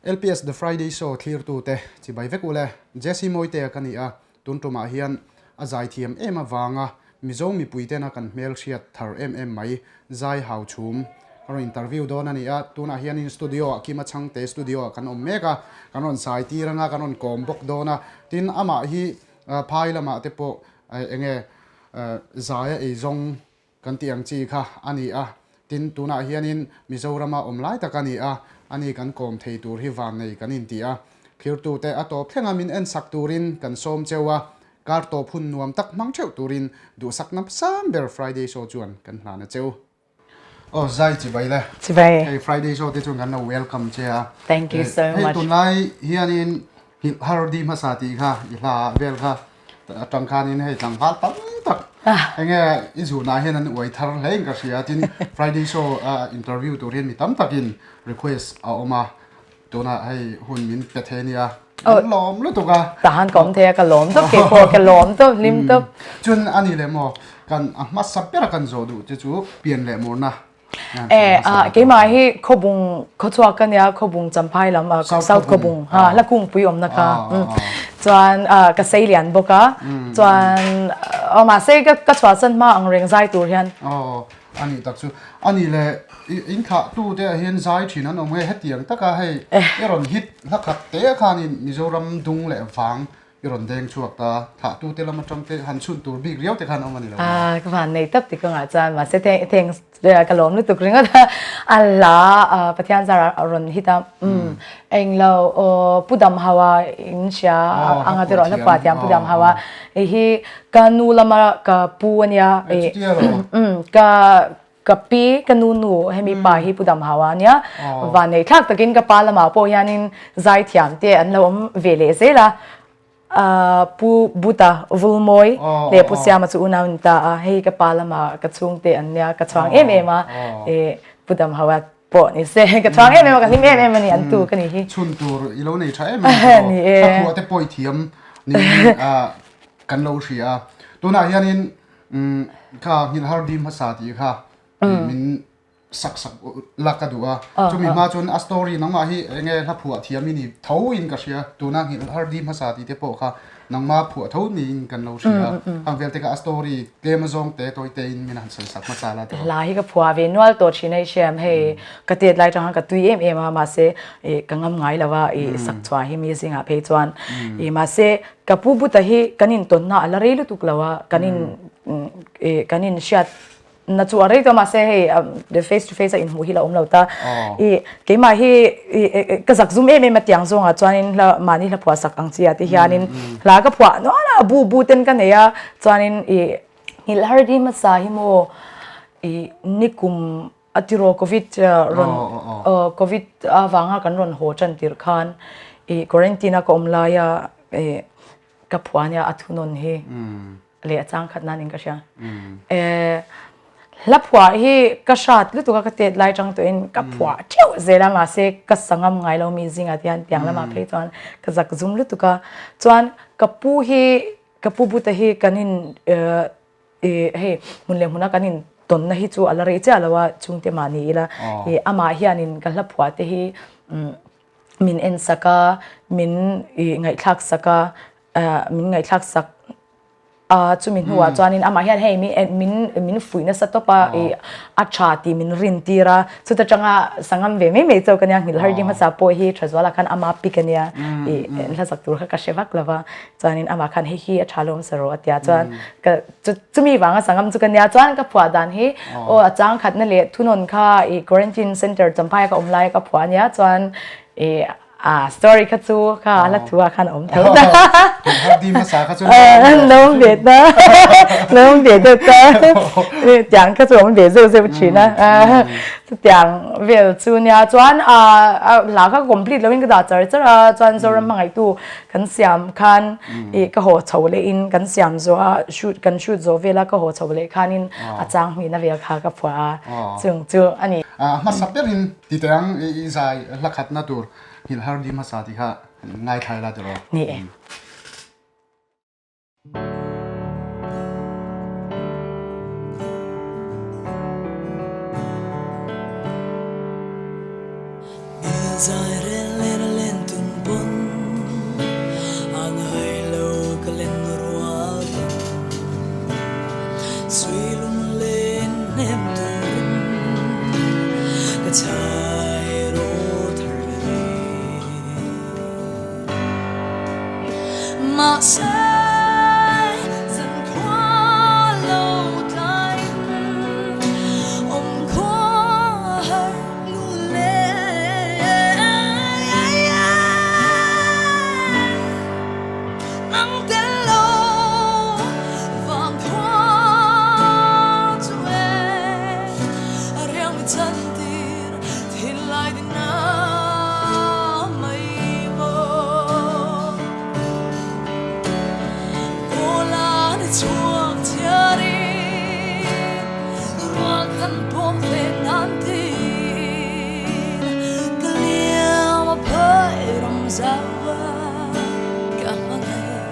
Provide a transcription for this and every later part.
LPS The Friday Show thlirtute chibai vek ule. Jesse Mawitea ka ni a, tun tumah hian a zaithiam em avanga Mizo mipui tena kan hmelhriat thar em em mai zai hau chhum ka rawn interview dawn a ni a, tunah hianin studio ah Kima Chhangte studio ah kan awm mek a, kan rawn sai tir anga kan rawn kawm bawk dawn a, tin amah hi phai lamah te pawh enge zaia eizawng Kan tih ang chi kha a ni a, tin tunah hianin Mizorama awm lai tak a ni a, ani kan kawm thei tur hi vannei kan inti a. Thirtute a tawp thlenga min ensak turin kan sawm cheu a, kar tawp hun nuam tak hmang theuh turin duhsakna sang ber Friday show chuan kan hlan a cheu. Aw zai chibai le. Chibai. Hei Friday show te chuan kan lo welcome che a. Thank you so Hei much. tunlai hianin Nghilh har di hmasa tih kha i hla ah vel kha atang khanin hei tlangval tam tak enge i zunah hian an uai thar hle in ka hria tin Friday show a interview tur hian mi tam takin request a awm a tunah hei hun min pe thei ania an lawm lutuk a. Tahan ka awm thei a ka lawm tawp kei pawh ka lawm tawp hlim tawp. Chuan ani leh maw kan a hmasa bera kan zawh duh te chu pian leh murna Eh, ah, keimah hi khawbung khawchhuak ka nia khawbung champhai lam ah south khawbung ha la kungpui awmna kha chuan ka sei lian bawk a chuan aw mahse ka ka chhuahsan hma ang reng zai tur hian aw ani tak chu ani le in thlah tu te ah hian zai thin an awm nge hetiang taka hei i rawn hit hla khat te khanin Mizoram dung leh vang I rawn deng chhuak ta, thlah tu te lam atang te han chhun tur bik riau te khan awm a ni lo. Ah, ka van nei tap ti ka ngah chuan mahse thank thanks ka lawm lutuk ringawt a a hla Pathian zar a rawn hit a um englo aw Pu Dam Hawa in hria anga te rawh hla phuah thiam Pu Dam Hawa hei hi ka nu lama ka pu ania um ka Ka pi, ka nu nu, hemi pa hi Pu Dam Hawa ania. Vanneih thlak takin ka pa lamah pawh hianin zaithiam te an lo awm ve leh zel a. Pu Buta Vulmawi leh Pu Siama chu unau an ni ta a, hei ka pa lamah ka chhungte an nia, ka chhuang em em a. Pu Dam Hawa pawh ni se, ka chhuang em em a, ka hlim em em a ni, an tu ka ni hi. Chhun tur i lo nei tha em em a ni tawh. Thla phuah te pawh i thiam niin kan lo hria a. Tunah hianin Umm kha nghilh har dim hmasa tih kha min sak sak la ka duh a, chumi hma chuan a story nangmah hi enge hla phuah thiam i ni tho in ka hria, tuna nghilh har dim hmasa tih te pawh kha nangma phuah tho niin kan lo hria, khang vel te kha a story tlem azawng te tawi te in min han sawi sak hmasa la tawh. Hla hi ka phuah ve nual tawh thin a i hriam, hei ka tet lai tang khan ka tui em em a mahse ka ngam ngai lo a i sak chhuah hi mi zingah phei chuan i mahse Ka pu buta hi kan intawnna a la rei lutuk lo a, kan in kan inhriat na chu a rei tawh a mahse hei face to face a inhmuh hi la awm lo ta. I keimah hi ka zak zum em em a tiang zawngah chuanin hla mahni hla phuah sak ang chi ah te hianin hla ka phuah nual a, bu bu ten ka nei a chuanin i nghilh har di hmasa hi maw i nikum A tiraw covid rawn covid avanga kan rawn haw tan tirh khan i quarantine a ka awm laia i ka phuah ania a thunawn hi leh a chang khat nan in ka hria. Hla phuah hi ka hrat lutuk a ka tet lai tang tawhin ka phuah theuh zel a mahse ka sangam ngai lo mi zingah te hian tiang lamah phei chuan ka zak zum lutuk a chuan ka pu hi ka pu buta hi kan in I hei hmun leh hmuna kan in tawnna hi chu a la rei chiah lo a chungte mah ni ila i amah hianin ka hla phuah te hi min en sak a min i ngaihthlak sak a min ngaihthlak sak a chumi hnuah chuanin amah hian hei min min min fuih nasa tawp a i a tha tih min rin tir a chuta tanga sangam ve mai mai chauh ka nia nghilh har ding hmasa pawh hi tha zualah khan ama pick a nia i hla sak tur kha ka hre vak lo va. Chuanin amah khan hei hi a tha lawm sa rawh a tia chuan ka chumi vanga sangam chu ka nia chuan ka phuah dan hi aw a chang khatna leh thunawn kha i quarantine center Champhai ka awm lai ka phuah ania chuan i a story kha chu kha a la thu ah khan a awm tho ta. Lawm ve ta lawm ve deuh ta tiang kha chu awm ve zeuh zeuh thin a chutiang vel chu nia chuan a hla kha complete loin ka dah char char a chuan Zoram hmangaihtu Kan siam khan i ka haw chho leh in kan siam zawh a shoot kan shoot zawh vel a ka haw chho leh khan in a chang hmihna vel kha ka phuah a chung chu a ni. A hmasa ber in ti teh ang i zai hla khatna tur nghilh har dim hmasa tih kha ngaithlai la tiraw. Ni e. Lawm thei nan tiin ka liam a phai ram zau a ka hmangaih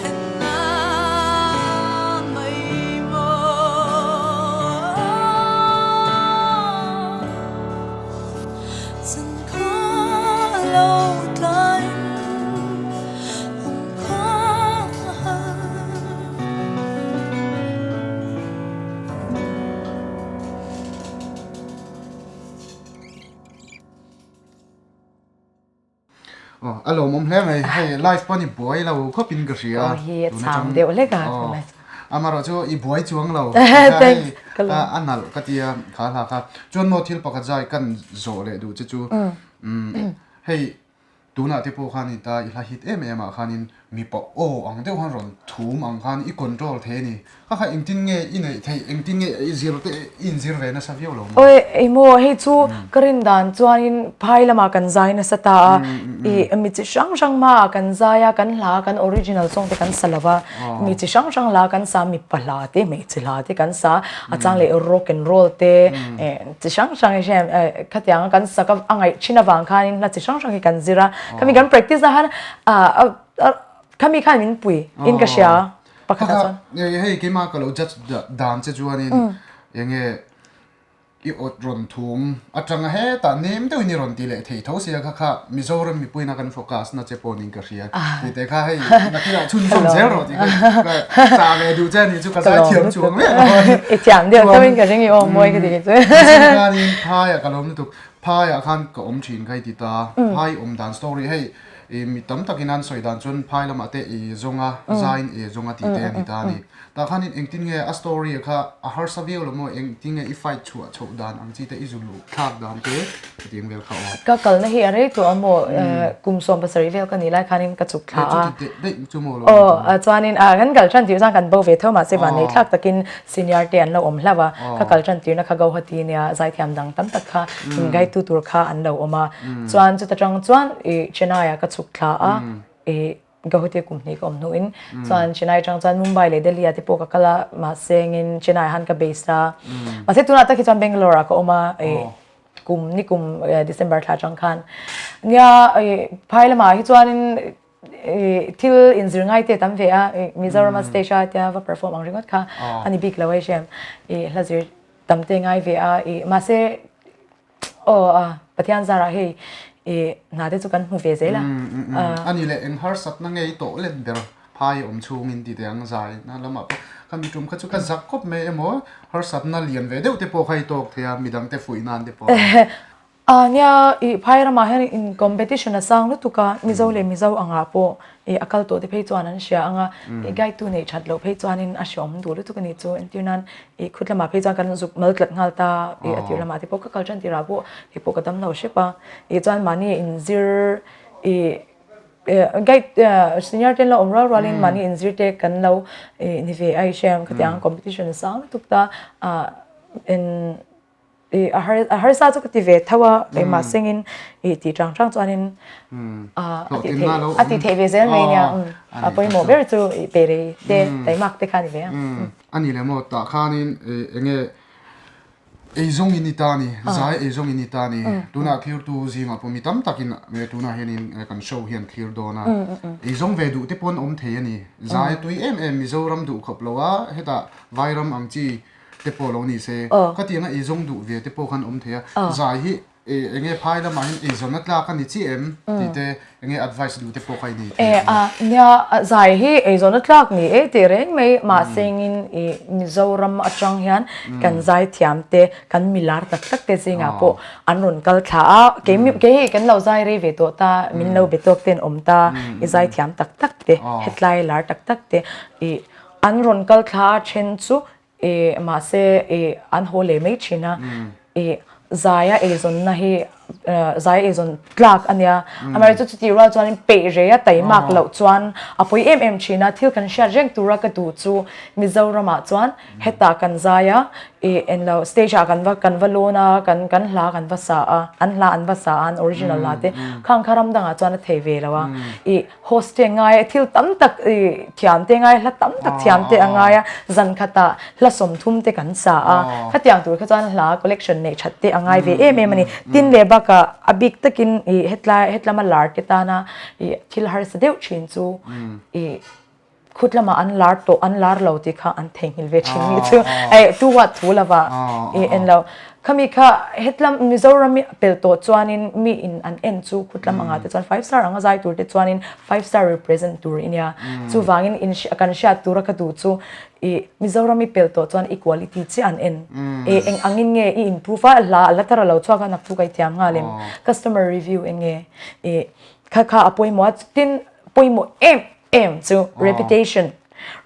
then nan mai maw. Zan khua lo tlaiin awm khua a har. Aw a lawmawm hle mai hei live pawn i buai lo khawp in ka hria Aw hi a cham deuh hlek a amarawh chu i buai chuang lo Thanks a nalh ka tia kha hla kha chuan maw thil pakhat zai kan zawh leh duh che chu hei Tunah te pawh khan i ta i hla hit em em ah khanin mipa aw ang deuh khan rawn thum ang khan i control thei a ni. Kha kha engtin nge i neih theih, engtin nge i zir te i inzir ve nasa viau lo maw? Awi emaw hei chu ka rin dan chuanin phai lamah kan zai nasa ta a, i mi chi hrang hrang hmaah kan zai a, kan hla kan original song te kan sa lo va, mi chi hrang hrang hla kan sa, mipa hla te hmeichhe hla te kan sa, a chang leh rock and roll te chi hrang hrang hi hriat eh khatiang a kan sak a a ngaih thin avang khanin hla chi hrang hrang hi kan zir a khami kan practice na khan ah khami khan min pui in ka hria pakhat ah chuan hei keimah ka lo judge dan che chuanin enge i awt rawn thum atanga hetah nem deuhin i rawn ti leh thei tho sia kha kha Mizoram mipuina kan focus na che pawh niin ka hria tih te kha hei nakinah chhunzawm zel rawh tih kha ka chah ve duh che a nih chu ka zaithiam chuang miah lo a ni. I thiam deuh tho in ka ring i aw mawi ka ti kei chu. Khanin phaiah ka lawm lutuk phaiah khan ka awm thin kha i ti ta phai awm dan story hei i mi tam takin an sawi dan chuan phai lamah te i zawng a zaiin i zawng a tih te a ni ta a ni. Tah khanin engtin nge a story kha a harsa viau lo maw engtin nge i fight chhuah chhoh dan ang chi te i zu luh thlak dan te chutiang vel kha aw. Ka kalna hi a rei tawh a maw kum 70 vel ka nih lai khanin ka chuk thla a. Chuti teh daih chu maw lo. Aw chuanin a kan kal tan tir chuan kan bo ve tho mahse vanneih thlak takin senior te an lo awm hlauh a ka kal tan tirna kha Guwahati nia zaithiam dang tam tak kha inngaitu tur kha an lo awm a chuan chuta tang chuan i Chennai ah ka chuk thla a i Guwahati kum hnih ka awm hnuin chuan Chennai atang chuan Mumbai leh Delhi ah te pawh ka kal a mahse engin Chennai ah khan ka base a mahse tunah tak hi chuan Bangalore ah ka awm a ih kum ni kum December thla atang khan nia ih phai lamah hi chuanin ih thil inzir ngai te tam ve a ih Mizoram a stage a tia va perform ang ringawt kha a ni bik lo a hriat ih hla zir tam te ngai ve a ih mahse Aw a, Pathian zarah hei i hna te chu kan hmu ve zel a. A ni leh eng harsatna ngei tawh let ber phai awm chhungin ti teh ang zai na lamah pawh kha mi tum kha chu ka zak khawp mai emaw harsatna lian ve deuh te pawh kha i tawk thei a midang te fuih nan te pawh. A nia i phai ramah hian in competition a sang lutuk a Mizo leh Mizo angah pawh i a kal tawh te phei chuan an hria anga i guide tu neih that loh phei chuanin a hreawm duh lutuk a ni chu entir nan I khut lamah phei chuan kan zuk mal tlat nghal ta, i a tir lamah te pawh ka kal tan tirah pawh kei pawh ka dam lo hrep a, i chuan mahni inzir i guide senior te an lo awm rual rualin mahni inzir te kan lo i ni ve a i hriam khatiang competition a sang lutuk ta ah in i a har a harsa chu ka ti ve tho a engmah sengin i tih chang chang chuanin a tih theih a tih theih ve zel mai nia a pawimawh ber chu i pe rei te taimak te kha a ni ve a. A ni leh maw tah khanin eng nge eizawng in ni ta a ni, zai eizawng in ni ta a ni. Tunah thirtu zingah pawh mi tam takin tunah hianin kan show hi an thlir dawn a. Eizawng ve duh te pawh an awm thei a ni. Zai a tui em em Mizoram duh khawp lo a, hetah Vairam ang chi te pawh lo ni se. Khatianga eizawng duh ve te pawh khan awm thei a. Zai hi Eng nge phai lamah hian eizawnna tlak a ni chiah em tih te eng nge advice duh te pawh kha i nei thei ang a? Nia, zai hi eizawnna tlak ni e tih reng mai mahse engin i Mizoram atang hian kan zaithiam te kan milar tak tak te zingah pawh an rawn kal thla a, kei kei hei kan lo zai rei ve tawh ta min lo be tawk ten awm ta i zaithiam tak tak te hetlai lar tak tak te i an rawn kal thla a then chu I mahse i an haw leh mai thin a, i zaia eizawnna hi zai eizawn tlak a nia. Amaherawhchu chu chutih rual chuanin peih rei a taimak loh chuan a pawi em em thin a, thil kan hriat reng tura ka duh chu Mizoramah chuan hetah kan zai a, ih englo stage ah kan va kan va lawn a, kan kan hla kan va sa a, an hla an va sa a, an original hla te khang kha ram dangah chuan a thei ve lo a, ih host te a ngai a, thil tam tak ih thiam te a ngai a, hla tam tak thiam te a ngai a, zan khatah hla 30 te kan sa a, khatiang tur kha chuan hla collection neih that te a ngai ve em em a ni. Tin leh bakah a bik takin ih hetlai hetlama lar te tana ih thil harsa deuh thin chu ih khut lamah an lar tawh an lar lo tih kha an theihnghilh ve thin ni chu eh tu huat thu lova ih en lo khami kha hetlam Mizoram i pel tawh chuanin mi in an en chu khut lam angah te chuan five star anga zai tur te chuanin five star represent tur i nia chuvangin in kan hriat tura ka duh chu ih Mizoram i pel tawh chuan i quality chiah an en eh eng angin nge i improve a hla a la thar a lo chhuak a naktuk a i thiam nghal em customer review eng nge ih kha kha a pawimawh a tin pawimawh em em chu reputation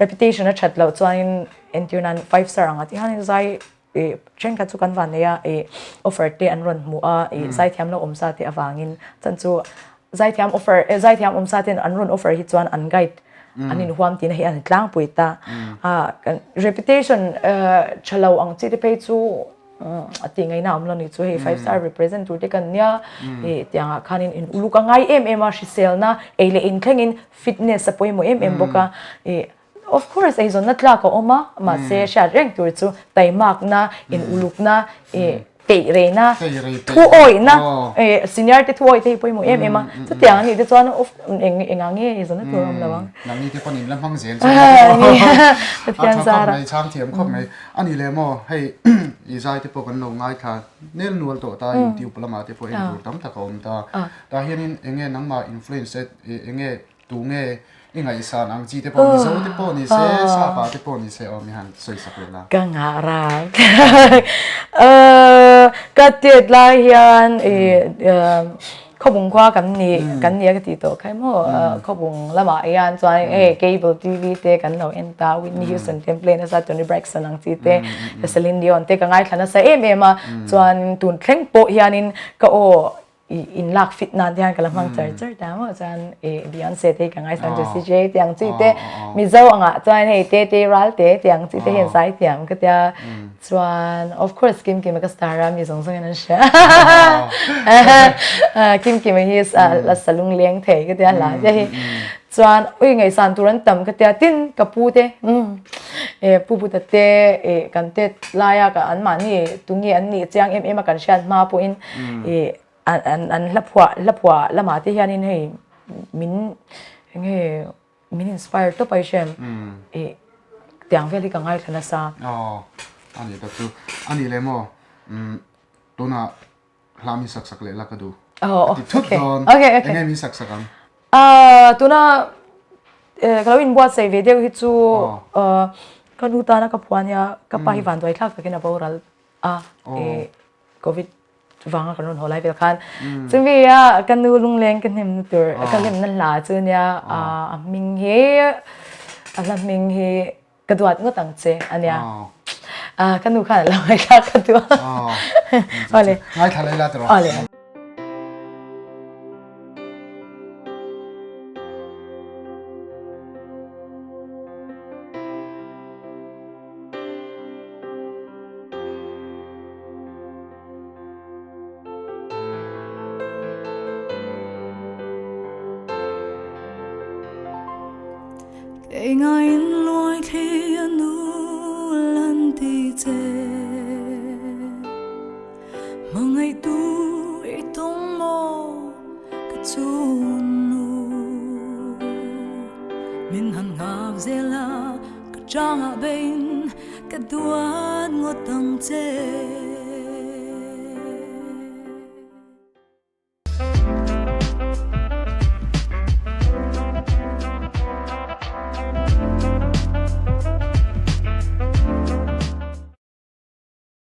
reputation a that loh chuanin entir nan five star anga tih hianin zai ih thenkhat chu kan van nei a ih offer te an rawn hmuh a ih zaithiam lo awm sa te avangin chuan chu zaithiam offer eh zaithiam awm sa ten an rawn offer hi chuan an guide an inhuam tihna hi an tlangpui ta a reputation tha lo ang chi te phei chu a tih ngaihna a awm lo ni chu hei five star represent tur te kan nia ih tiangah khanin in uluk a ngai em em a hriselna ei leh in thlengin fitness a pawimawh em em bawk a ih of course eizawnna tlak a awm a mahse hriat reng tur chu taimakna in ulukna ih peih reina thu awihna ih senior te thu awih te hi pawimawh em em a chutiang anih te chuan of eng engah nge eizawnna tur a awm lo ang. Nangni te pawn in la hmang zel chu a tha khawp mai chhang thiam khawp mai. A ni leh maw, hei i zai te pawh kan lo ngaithla nel nual tawh ta, YouTube lamah te pawh en tur tam tak a awm ta. Tah hianin eng nge nangmah influence e, eng nge tu nge i ngaihsan ang chi te pawh Mizo te pawh ni se, Sapa te pawh ni se aw mi han sawi sak leh la. Ka ngah rak. Ka tet lai hian i Khawbung khua kan ni kan ni a ka tih tawh kha emaw khawbung lamah hian chuan hei cable TV te kan lo en ta Whitney Houston te an play nasa Toni Braxton ang chi te Celine Dion te ka ngaithla nasa em em a chuan tun thleng pawh hianin ka aw ih in lak fit nan te hian ka la hmang char char ta maw chuan ih Beyonce te hi ka ngaisang Jessie J te ang chi te Mizo angah chuan hei Tete Ralte te ang chi te hian zaithiam ka tia Chuan of course Kim Kima ka star a mi zawng zawng in an hria. Kim Kima hi la salung leng thei ka tia hla te hi. Chuan ui ngaihsan tur an tam ka tia tin ka pu te e pu pu ta te e kan te laia ka an mahni tunge an nih chiang em em a kan hriat hma pawhin e an an hla phuah hla phuah lamah te hianin hei min enge Min inspire tawp ai hrem i tiang vel hi ka ngaithla nasa. Aw a nih tak chu a nih leh maw tunah hla min sak sak leh la ka duh. Aw Ti thut dawn. Okay okay. Enge min sak sak ang? Tuna ka lo inbuatsaih ve deuh hi chu ka nu tana ka phuah ania ka pa hi vanduai thlak takin a boral a covid vanga kan rawn haw lai vel khan chumi a ka nu lungleng ka hnem na tur ka hnem na hla chu nia a hming hi a hla hming hi ka duat ngawt ang che ania ka nu khan a lo ngaithla ka duh awle ngaithla lai la tawh awle Kei ngaiin luai thli a nu lan ti che Hmangaihtu i tawng maw ka chun nu Min han nghak zel a ka changah bein Ka duat ngawt ang che.